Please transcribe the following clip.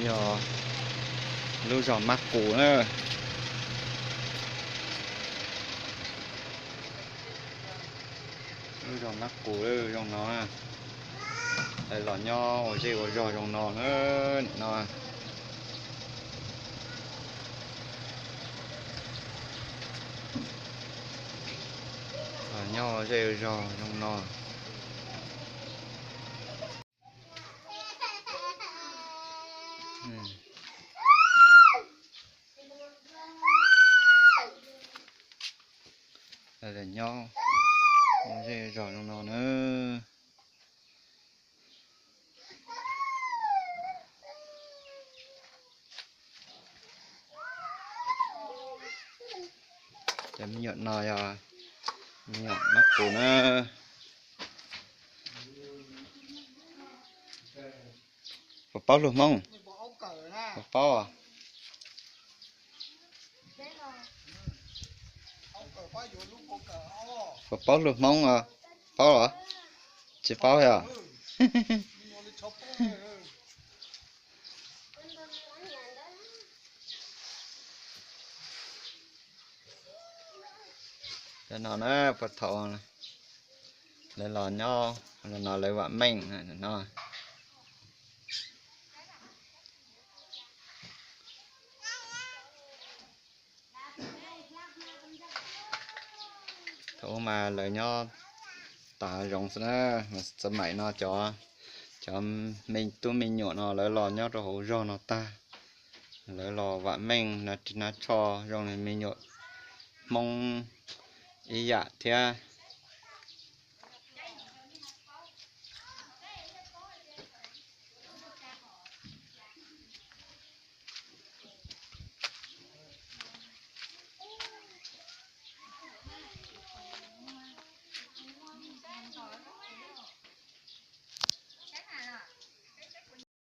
Yog lub zos Mab Qus na. Lub zos Mab Qus zoo no. Lawv los nyob ua zej ua zog zoo no na, nim no. Los nyob ua zej ua zog zoo no. Nyob zej zog zoo no na. Cov me nyuam no yog me nyuam Mab Qus na. Puas paub lus Hmoob? Puas paub? Puas paub lus Hmoob? Paub los? Tsis paub os. Cov no na, puag thaum lawv los nyob no lawv vam meej no. Thaum ub mas lawv nyob tas zoov xwb na, mas xav maim no cov, cov me tub me nyuam no lawv los nyob rau hauv zog no tag, lawv los vam meej hnav ris hnav tsho zoo li me nyuam Hmoob ib yam thiab.